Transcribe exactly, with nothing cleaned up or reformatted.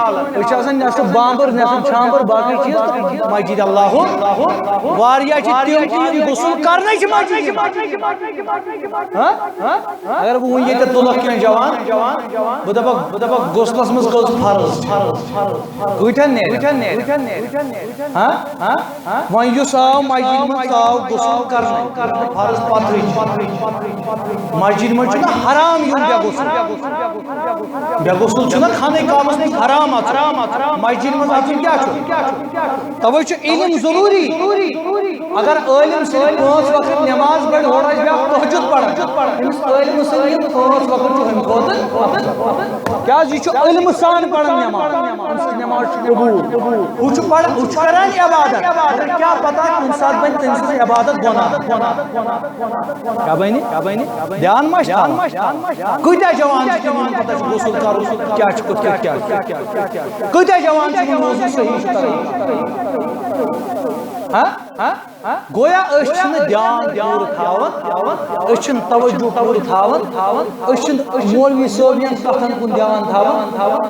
أسۍ چھِ آسان نٮ۪صٕف بامبر، نٮ۪صٕف چھامبر، باقٕے چیٖز تہٕ مسجد اللہ۔ واریاہ چھِ تِم تہِ یِم غسل کرنَے چھِ مسجد۔ ہاں؟ اگر بہٕ وۄنۍ ییٚتہِ تُلکھ کینٛہہ جوان، بہٕ دَپَکھ، بہٕ دَپَکھ، غسلَس منٛز کٔژ فرض چھِ؟ کۭتیٛاہ نیرِ؟ ہاں؟ وۄنۍ یُس آو مسجد منٛز، سُہ آو غسل کرنہٕ، فرض پتھرٕے چھِ۔ مسجد منٛز چھُنہ حرام یُن بے غسل۔ بے غسل چھُنہ خانہ کعبس منٛز حرام اژُن۔ مسجد منٛز اژُن کیٛاہ چھُ؟ توے چھُ علم ضروٗری۔ اگر عٲلِم صرف پانٛژھ وقت نماز پرِ، ہورٕ آسہِ بیٛاکھ تہجد پران، أمِس عٲلمہٕ سٕنٛدۍ یِم پانٛژھ وقت چھُ اَمہِ کھۄتہٕ افضل۔ کیٛازِ یہِ چھُ علمہٕ سان پران نماز، أمۍ سٕنٛز نماز چھِ قبوٗل۔ ہُہ چھُ پران، ہُہ چھُ کران عبادت، مگر کیٛاہ پتہ کُنہِ ساتہٕ بنہِ تٔمۍ سٕنٛز عبادت گۄناہ۔ کیٛاہ بنہِ؟ کیٛاہ بنہِ؟ دھیان ما چھُ تھاوان؟ کۭتیٛاہ جوان چھِ تِم، یِمن پتہ چھُ غسل کرُن کیٛاہ چھُ، کُتھ کٔنۍ کیٛاہ چھُ؟ کۭتیٛاہ جوان چھِ یِمن وضوٗ صحیح چھُ کران؟ ہاں؟ ہاں؟ گویا أسۍ چھِنہٕ دھیان پوٗرٕ تھاوان، أسۍ چھِنہٕ توجہ پوٗرٕ تھاوان، أسۍ چھِنہٕ مولوی صٲب یَن کَتھَن کُن دھیان تھاوان،